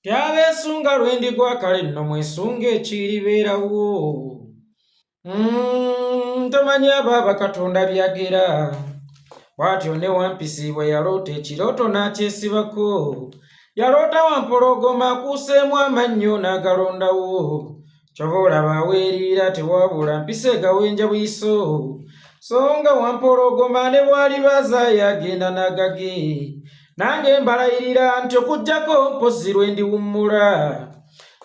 Tyabeesunga lwe ndigwa kale nno mwesunga ekiribeerawo. Tomanyi abo Katonda byagera. Bw'atyo ne Wampisi bwe yaloota ekirooto n'akyesibako. Yaloota Wampologoma akuuseemu amannyo n'agalondawo. Kyova olaba aweeriira tewabula mpisa egawenja buyiso. So nga Wampologoma ne bw'aliba azaayo agenda n'agage. Nange mbalayirira nti okuggyako mpozzi lwe ndiwummula.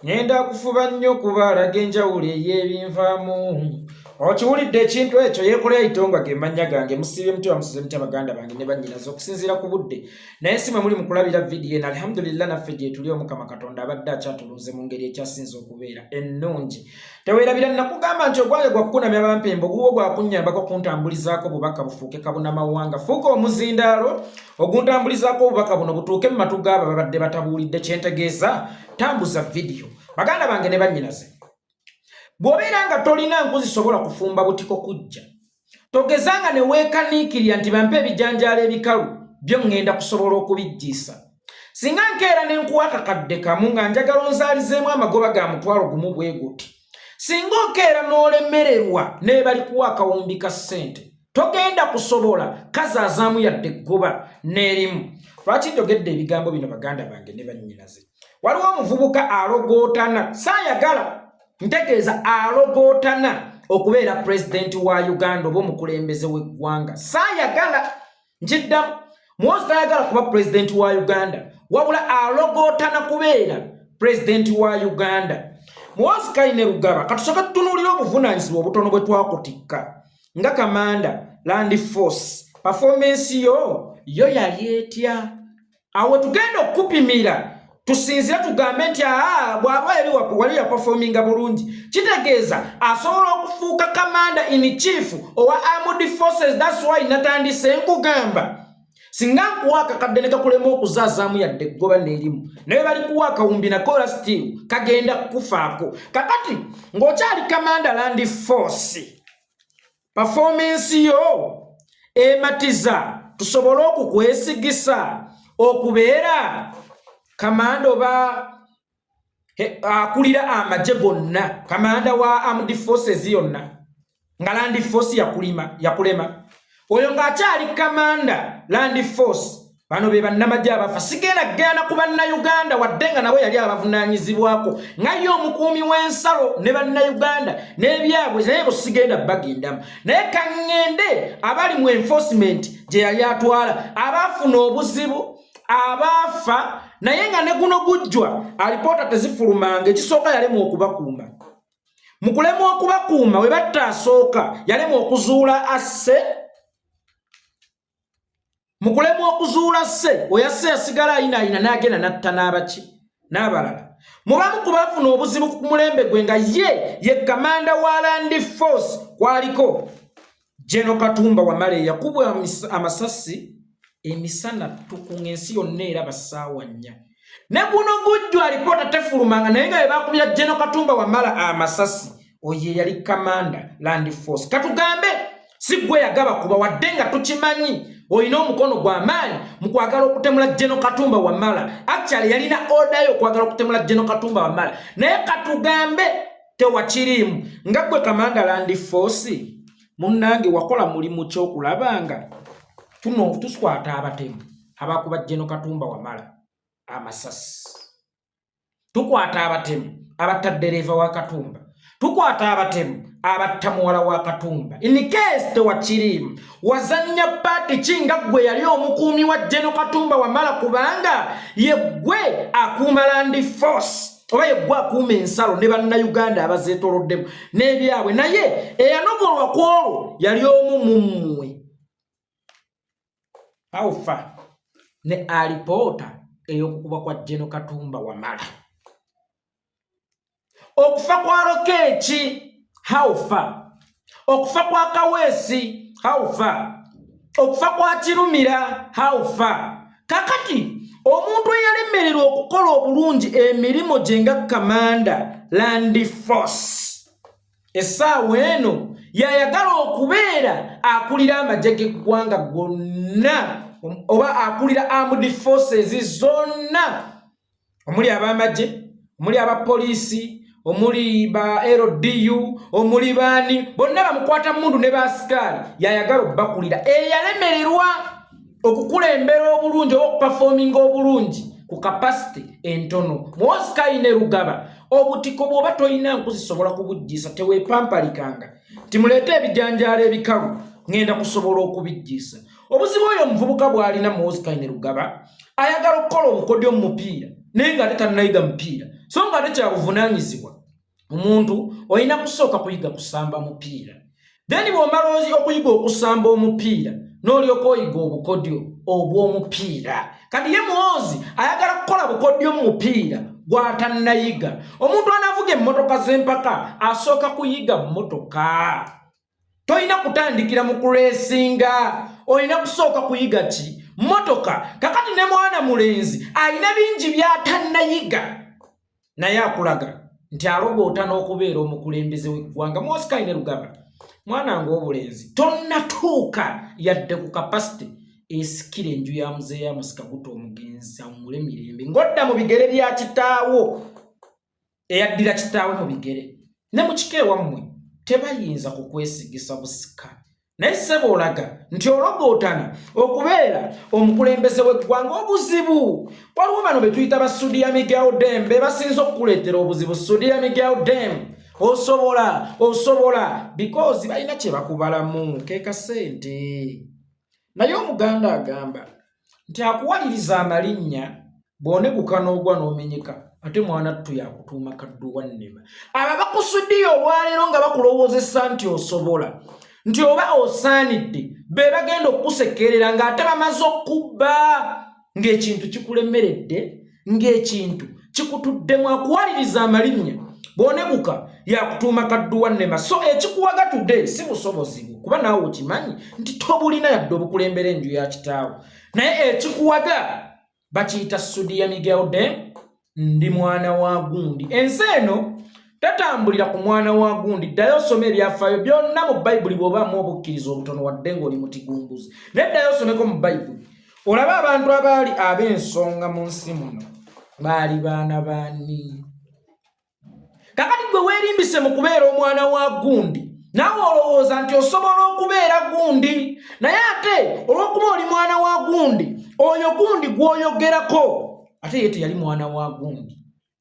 Ŋŋenda kufuba nnyo okubalaga enjawulo ey'ebinvaamu. Okiwulidde ekintu ekyo? Yeekolera Itonga ge mannya gange. Musiibye mutya, bamusize mutya baganda bange ne bannyinaze okusinziira ku budde naye si mwe muli mu kulabira vidiyo eno? Alhamdulillah, naffe gye tuli. Omukama Katonda abadde akyatulunze mu ngeri ekyasinze okubeera ennungi. Teweerabira nakugamba nti ogwange gwa kukunamya bampembo, guwo gwakunnyambako kuntambulizaako bubaka bufuuke kabunamawanga. Fuuka omuzindaalo oguntambulizaako obubaka buno butuuke mu matu gaabo babadde batabuulidde. Kyentegeeza, tambuza vidiyo, baganda bange ne bannyinaze. Bw'obeera nga tolina nku zisobola kufumba butiko kujja, togezanga ne weekaniikirira nti bampe ebijanjaalo ebikalu byo ŋŋenda kusobola okubijjiisa. Singa nkeera ne nkuwa akakadde kamu nga njagala onzaalizeemu amagoba ga 10,000 bwe guti, singa okeera n'olemererwa n'ebali kuwa akawumbi ka ssente, togenda kusobola kazaazaamu yadde eggoba n'erimu. Lwaki njogedde ebigambo bino, baganda bange ne bannyinaze? Waliwo omuvubuka alogootana, saayagala ntegeeza alogootana okubeera pulezidenti wa Uganda oba omukulembeze w'eggwanga. Saayagala nkiddamu, Muwozi tayagala kuba pulezidenti wa Uganda, wabula alogootana kubeera pulezidenti wa Uganda. Muwozi Kainerugaba, katusooke tutunuulire obuvunaanyizibwa obutono bwe twakutikka nga kamanda land force. Performance yo yali etya? Awo tugenda okukupimira tusinzire tugambe nti aa, bw'aba yali wali yaperforminga bulungi, kitegeeza asobola okufuuka commander in chief owa armed forces. That's why natandise nkugamba, singa nkuwa akakadde ne kakulema okuzaazaamu yadde eggoba n'erimu, naye bali kuwa akawumbi nakola, still kagenda kukufaako. Kakati ng'okyali commander land force, performance yo ematiza tusobole okukwesigisa okubeera kamanda oba akulira amagye gonna, kamanda wa armed forces yonna, nga land force yakulima yakulema? Oyo ng'akyali kamanda land force, bano be bannamagye abafa. Sigenda kugenda ku Bannayuganda, wadde nga nabo yali abavunaanyizibwako nga ye omukuumi w'ensalo ne Bannayuganda n'ebyabwe, naye bo sigenda bagendamu. Naye kaŋŋende abali mu enforcement gye yali atwala, abaafuna obuzibu, abaafa, naye nga ne guno gujjwa alipoota tezifulumanga. Ekisooka, yalemwa okubakuuma. Mu kulemwa okubakuuma, we batta asooka, yalemwa okuzuula asse. Mu kulemwa okuzuula sse oyasse, yasigala ayinaayina n'agenda n'atta n'abaki n'abalala. Mubamu ku baafuna obuzibu ku mulembe gwe nga ye ye kamanda wa land force, kwaliko General Katumba Wamala, eyakubwa amasasi emisana ttuku ng'ensi yonna eraba ssaawa 4. Ne guno gujjwa alipoota tefulumanga, naye nga bwe bakubira General Katumba Wamala amasasi, oyo eyali kamanda land force, katugambe si gwe yagaba kuba, wadde nga tukimanyi olina omukono gw'amaanyi mu kwagala okutemula General Katumba Wamala. Actually yalina order yo okwagala okutemula General Katumba Wamala, naye katugambe tewakiriimu. Nga gwe kamanda land force, munnange, wakola mulimu kyokulabanga tuno tuswata abatemu abakuba General Katumba Wamala amasasi, tukwata abatemu abatta ddereeva wa Katumba, tukwata abatemu abatta muwala wa Katumba? In case tewakiriimu, wazannya part ki nga ggwe yali omukuumi wa General Katumba Wamala? Kubanga ye ggwe akuuma land force oba ye ggwe akuuma ensalo ne Bannayuganda abazeetoloddemu n'ebyabwe, naye eyanogolwa ku olwo yali omu mu mmwe. Awufa ne alipoota ey'okukuba kwa General Katumba Wamala, okufa kwa Lokeeki haufa, okufa kwa Kaweesi haufa, okufa kwa Kirumira haufa. Kakati omuntu eyalemererwa okukola obulungi emirimu gye nga kamanda land force, essaawa eno yayagala okubeera akulira amagye g'eggwanga gonna oba akulira armed forces zonna. Omuli ab'amagye, omuli abapoliisi, omuli ba LDU, omuli baani, bonna bamukwata mundu ne baasikaali yayagala obbakulira. Eyalemererwa okukulembera obulungi oba okupafominga obulungi ku kapasite entono, Muhoozi Kainerugaba, obutiko bw'oba tolina nkuzisobola kubuggyisa, teweepampalikanga nti muleete ebijanjaalo ebikalu ŋŋenda kusobola okubiggyisa. Obuzibu oyo omuvubuka bw'alina, Muhoozi Kainerugaba, ayagala okukola obukodyo mu mupiira naye ng'ate tannayiga mupiira, so nga ate kyabuvunaanyizibwa. Omuntu olina kusooka kuyiga kusamba mupiira, then bw'omala okuyiga okusamba omupiira n'olyoka oyiga obukodyo obw'omupiira. Kati ye Muhoozi ayagala kukola bukodyo mu mupiira gw'atannayiga. Omuntu anaavuga emmotoka z'empaka asooka kuyiga mmotoka. Tolina kutandikira mu kureesinga, olina kusooka kuyiga ki? Mmotoka. Kakati ne mwana mulenzi alina bingi by'atannayiga, naye akulaga nti alogoota n'okubeera omukulembeze w'eggwanga. Muhoozi Kainerugaba, mwana nga obulenzi tonnatuuka yadde ku kapasite esikira enju ya muzeeyi Amos Kaguta omugenzi awummule mirembe, ng'odda mu bigere bya kitaawo eyaddira kitaawe mu bigere. Ne mu kika ewammwe tebayinza kukwesigisa busika, naye ssebo olaga nti ologootana okubeera omukulembeze w'eggwanga. Obuzibu waliwo bano be tuyita ba Sudia Miguel Dembe, basinze okukuleetera obuzibu. Sudia Miguel Dem, osobola, osobola, because balina kye bakubalamu ke kasente. Naye Omuganda agamba nti akuwaliriza amalinnya bw'oneguka n'ogwa n'omenyeka, ate mwana ttu yakutuuma kadduwa nnema. Abo abakusudiya olwaleero nga bakulowoozesa nti osobola, nti oba osaanidde, be bagenda okukusekerera ng'ate bamaze okubba, ng'ekintu kikulemeredde, ng'ekintu kikutuddemu. Akuwaliriza amalinnya bw'oneguka yakutuuma kadduwa nnema. So ekikuwaga today si busobozi bwo, kuba naawe okimanyi nti tobulina yadde obukulembera enju ya kitaawo, naye ekikuwaga bakiyita Sudiya Miguel de ndi mwana wa gundi. Ensi eno tatambulira ku mwana wa gundi. Ddayo osome ebyafaayo byonna mu Bayibuli bw'obaamu obukkiriza obutono, wadde ng'oli mutigunguzi, naye ddayo osomeko mu Bayibuli olabe abantu abaali ab'ensonga mu nsi muno baali baana baani. Kakati gwe weerimbise mu kubeera omwana wa gundi, naawe olowooza nti osobola okubeera gundi, naye ate olw'okuba oli mwana wa gundi, oyo gundi gw'oyogerako ate ye teyali mwana wa gundi,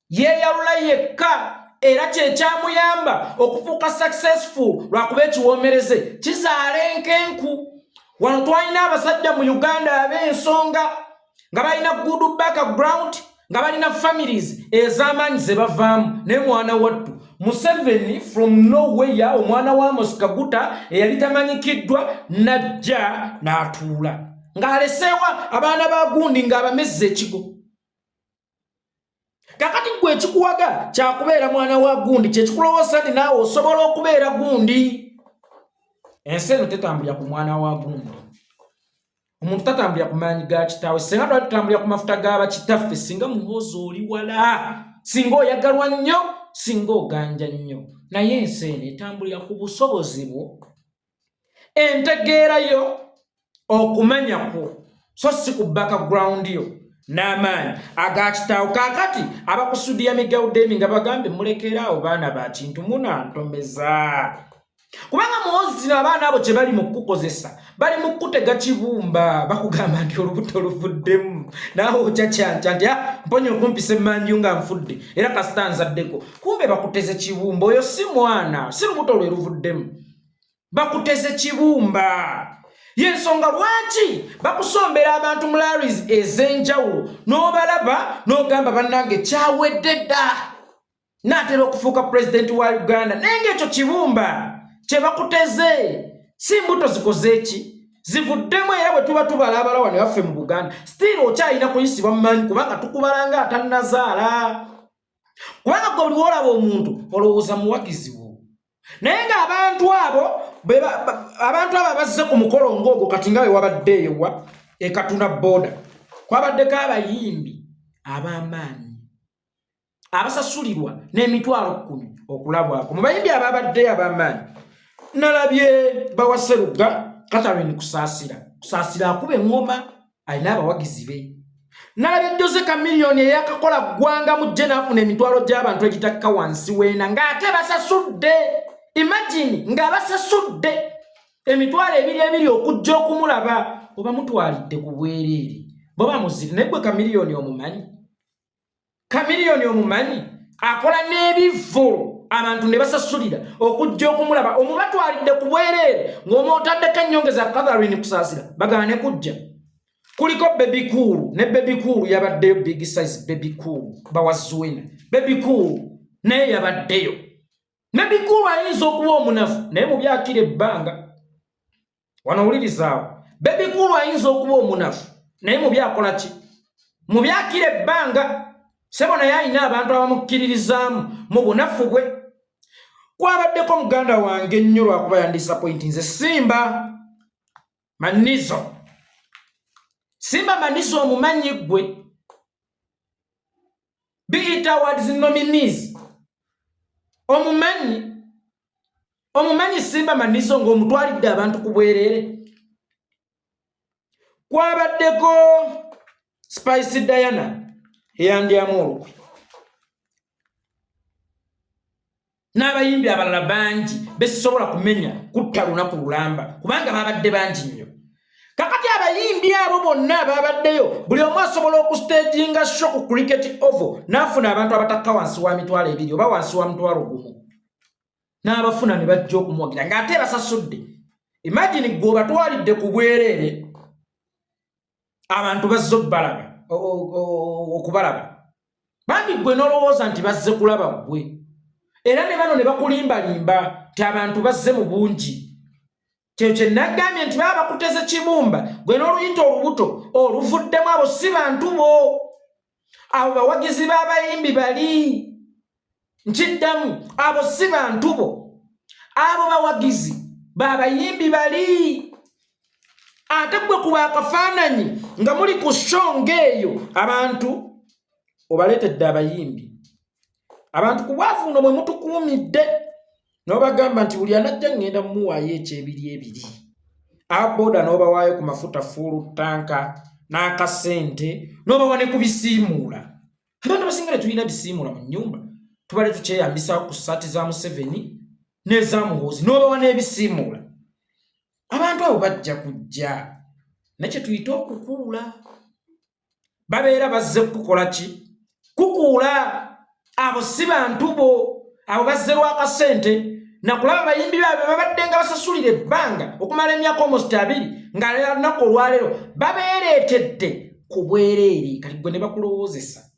yeeyalula yekka, era kyekyamuyamba okufuuka successful, lwakuba ekiwoomereze kizaala enkenku. Wano twalina abasajja mu Uganda ab'ensonga nga balina good background, nga balina families ez'amaanyi ze bavaamu, naye mwana wattu Museveni from nowhere, omwana wa Amos Kaguta eyali tamanyikiddwa, najja n'atuula ng'aleseewa abaana ba gundi ng'abamezza ekigo. Kakati gwe ekikuwaga kyakubeera mwana wa gundi, kyekikulowooza nti naawe osobola okubeera gundi. Ensi eno tetambulira ku mwana wa gundi. Omuntu tatambulira ku maanyi ga kitaawe. Singa twali tutambulira ku mafuta g'abakitaffe, singa Muhoozi oli wala, singa oyagalwa nnyo, singa oganja nnyo. Naye ensi eno etambulira ku busobozi bwo, entegeerayo, okumanya kwo, so si ku background yo n'amaanyi aga kitaawo. Kaakati abakusudiya Miguel Demi nga bagambe mulekeraawo, baana ba kintu munantomeza, kubanga Muhoozi zino abaana abo kye bali mu kukukozesa, bali mu kukutega kibumba. Bakugamba nti olubuto luvuddemu, naawe okyakyanca nti ah, mponya okumpisa emmanju nga nfudde, era kasita nzaddeko. Kumbe bakuteze kibumba. Oyo si mwana, si lubuto lwe luvuddemu, bakuteze kibumba. Yensonga lwaki bakusombera abantu mu rallies ez'enjawulo, n'obalaba n'ogamba bannange kyawedde dda, naatera okufuuka pulezidenti wa Uganda, naye ngaekyo kibumba kye bakuteze, si mbuto zikoze eki zivuddemu. Era bwe tuba tubala abala wano waffe mu Buganda, still okyalina kuyisibwa mu maanyi, kubanga tukubala nga atannazaala, kubanga gwe buli woolaba omuntu olowooza muwagizi wo. Naye ng'abantu abo abantu abo abazze ku mukolo ng'ogwo, kati nga bwe wabadde eyowa ekatuna boda, kwabaddeko abayimbi ab'amaanyi abasasulirwa n'emitwalo 10 okulabwako. Mu bayimbi ababaddeyo ab'amaanyi nalabye bawaseruga Catherine Kusaasira. Kusaasira akuba eŋŋoma, alina abawagizi be. Nalabye Jose Chameleone eyakakola ggwanga mujje n'afuna emitwalo gy'abantu egitakka wansi weena ng'ate basasudde. Imagine nga basasudde emitwalo ebiri ebiri okujja okumulaba, oba mutwalidde ku bwereere bo bamuziri. Naye gwe Chameleone omumanyi? Chameleone omumanyi akola n'ebivvulu abantu ne basasulira okujja okumulaba, omubatwalidde ku bwereere ng'omwotaddeko ennyongeza. Catherine Kusaasira bagaane kujja. Kuliko Bebe Cool, ne Bebe Cool yabaddeyo, big size Bebe Cool bawazuwena. Bebe Cool naye yabaddeyo. Bebe Cool ayinza okuba omunafu naye mubyakira ebbanga. Wano owulirizaawo, Bebe Cool ayinza okuba omunafu naye mubyakola ki? Mubyakira ebbanga. Sebo naye alina abantu abamukkiririzaamu mu bunafu bwe. Kwabaddeko muganda wange ennyo, lwakuba yandisappointi nze, Simba Manizo. Simba Manizo omumanyi ggwe? BET Awards nominees omumanyi? Omumanyi Simba Manizo ng'omutwalidde abantu ku bwereere? Kwabaddeko Spice Diana eyandyamu olukwe n'abayimbi abalala bangi besisobola kumenya kutta lunaku lulamba kubanga babadde bangi nnyo. Kakati abayimbi abo bonna ababaddeyo, buli omu asobola okustaginga show ku Cricket Oval n'afuna abantu abatakka wansi wa 20,000 oba wansi wa 10,000, n'abafuna ne bajja okumuwagira ng'ate basasudde. Imagine gwe obatwalidde ku bwereere, abantu bazze okubalaba, okubalaba bambi gwe n'olowooza nti bazze kulaba ggwe, era ne bano ne bakulimbalimba nti abantu bazze mu bungi. Kyekyo kye nagambye nti baba bakuteze kibumba, gwe n'oluyita olubuto oluvuddemu. Abo si bantu bo, abo bawagizi b'abayimbi bali. Nkiddamu, abo si bantu bo, abo bawagizi b'abayimbi bali. Ate gwe kuba akafaananyi nga muli ku show eyo, abantu obaleetedde abayimbi, abantu ku bwavu buno bwe mutukuumidde, n'obagamba nti buli anajja ŋŋenda mumuwaayo ekyebiri ebiri. Abooda n'obawaayo ku mafuta full tank n'akasente, n'obawa ne ku bisiimuula. Abantu abasinga tetulina bisiimuula mu nnyumba, tubale tukyeyambisa ku saati za Museveni n'eza Muhoozi. N'obawa n'ebisiimuula, abantu abo bajja kujja. Naye kye tuyite okukuula, babeera bazze kukukola ki? Kukuula. Abo si bantu bo, abo bazze lwakasente nakulaba bayimbi baabwe babadde nga basasulira ebbanga okumala emyaka almost 20, nga lunaku olwaleero babeereetedde ku bwereere. Kati gwe ne bakulowoozesa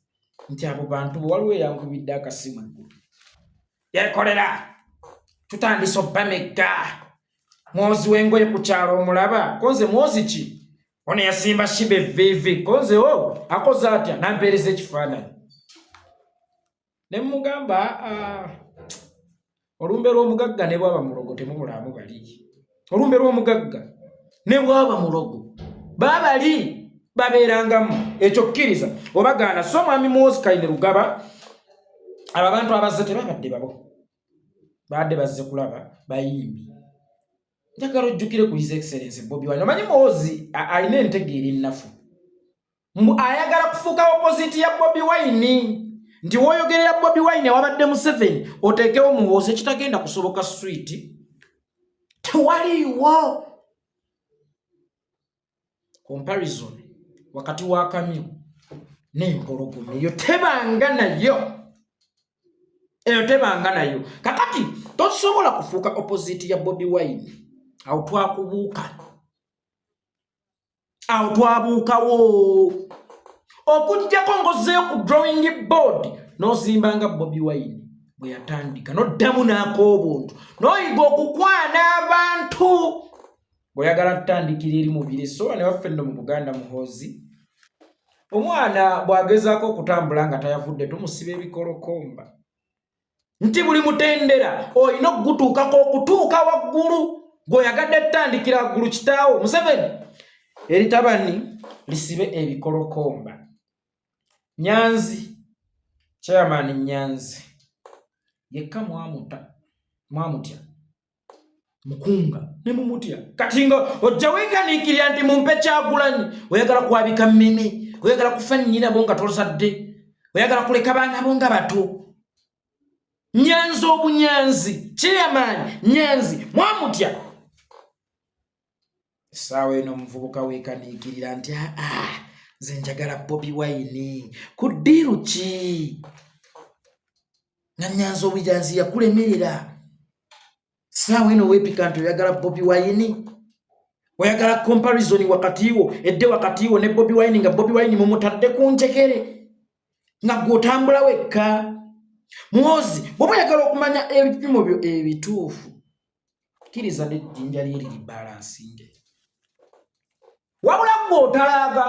nti abo bantu bo. Waliwo eyankubidde akasimu eggulu, yekolera tutandise obbamegga mwozi w'engoye ku kyalo omulaba konze mwozi ki ono yasimba shiba evviivi konze o akoze atya, nampeereza ekifaananyi ne mugamba, "Ah, olumbe lw'omugagga ne bwaba mulogo temubulaamu bali. Olumbe lw'omugagga ne bwaba mulogo babali babeerangamu." Ekyo kkiriza obagaana. So mwami Muhoozi Kainerugaba, abo abantu abazze tebabadde babo, babadde bazze kulaba bayimbi. Njagala ojjukire ku His Excellence Bobi Wine. Omanyi Muhoozi alina entegeera ennafu, mbu ayagala kufuuka opposite ya Bobi Wine, nti wooyogerera Bobi Wine awabadde Museveni oteekewo Muhoozi, ekitagenda kusoboka. Switi tewaliiwo comparison wakati wa kamyu n'empologoma, eyo tebanga nayo, eyo tebanga nayo. Kakati tosobola kufuuka opposite ya Bobi Wine. Awo twakubuuka, awo twabuukawo, okuggyako ng'ozzeeyo ku drawing board n'ozimba nga Bobi Wine bwe yatandika, n'oddamu n'ak'obuntu, n'oyiga okukwana abantu bw'oyagala tutandikira eri mubiri. So ne waffe nno mu Buganda, Muhoozi, omwana bw'agezaako okutambula nga tayavudde, tumusiba ebikolokomba nti buli mutendera olina okugutuukako okutuuka waggulu. Gw'oyagadde tutandikira waggulu, kitaawo Museveni eritabani lisibe ebikolokomba. Nyanzi, chairman Nyanzi yekka mwamuta, mwamutya mukunga ne mumutya. Kati nga ojja weekaniikirira nti mumpe Kyagulanyi, oyagala kwabika mmeme. Oyagala kufa nnyinabo nga tozadde? Oyagala kuleka baana bo nga bato? Nyanzi obunyanzi, chairman Nyanzi mwamutya. Essaawa eno omuvubuka weekaniikirira nti aa, nze njagala Bobi Wine ku ddiiru ki nga Nyanzi obunyanzi yakulemerera. Saawa eno weepika nti oyagala Bobi Wine, oyagala comparison wakati wo edde wakati wo ne Bobi Wine, nga Bobi Wine mumutadde ku njegere nga gwe otambula wekka. Muhoozi, bw'oba oyagala okumanya ebipimo byo ebituufu, kkiriza n'ejjinja lyeriri balansinge. Wabula gwe otalaaga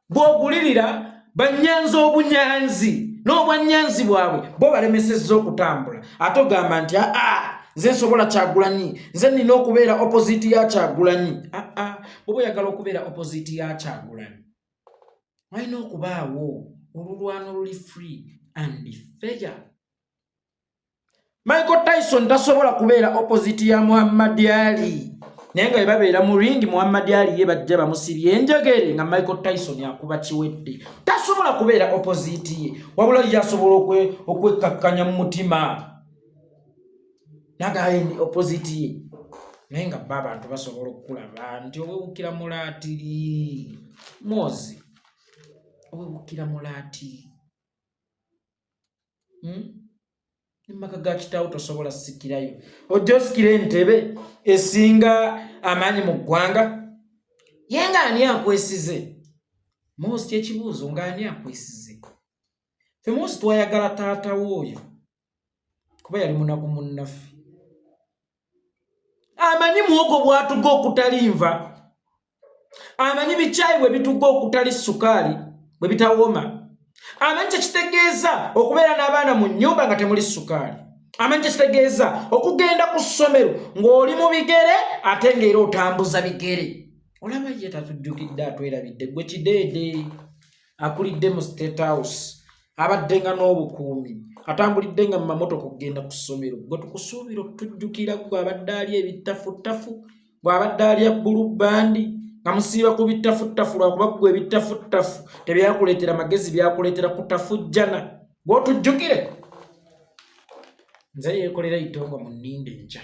bw'ogulirira banyanzi obunyanzi n'obwanyanzi bwabwe bo balemesezza okutambula, ate ogamba nti aa, nze nsobola Kyagulanyi, nze nina okubeera opposite ya Kyagulanyi. Aa, bwoba oyagala okubeera opposite ya Kyagulanyi, walina okubaawo olulwano luli free and fair. Michael Tyson tasobola kubeera opposite ya Muhammad Ali, naye nga bebabeera mu ring, Muhammad Ali ye bajja bamusibye enjegere nga Michael Tyson akuba kiwedde. Tasobola kubeera opposite ye, wabula ye asobola okwekkakkanya mu mutima nagaye ndi opposite ye, naye nga ba abantu basobola okukulaba nti owewukira mulaatiri. Muhoozi, owewukira mulaatiri, Emaka ga kitaawo tosobola sikirayo, ojja osikira entebe esinga amaanyi mu ggwanga. Ye nga ani akwesize, Muhoozi? Kyekibuuzo, nga ani akwesize? Fe Muhoozi twayagala taatawo oyo kuba yali munaku munnaffe, amanyi muwogo bwatuga okutali nva, amanyi bikyayi bwe bituga okutali sukaali bwe bitawooma, amanyi kyekitegeeza okubeera n'abaana mu nnyumba nga temuli sukaali, amanyi kyekitegeeza okugenda ku ssomero ng'oli mu bigere ate ng'era otambuza bigere. Olaba ye tatujjukidde, atwerabidde. Gwe kideede akulidde mu State House, abadde nga n'obukuumi, atambulidde nga mu mamotoka okugenda ku ssomero, gwe tukusuubira otujjukira? Gwe abadde ali ebittafuttafu, gwe abadde alya Blue Band nga musiiba ku bittafuttafu, lwakuba gwe ebittafuttafu tebyakuleetera magezi, byakuleetera kutafujjana. Gw'otujjukire? Nze Yeekolera Itongo, mu nninde enkya.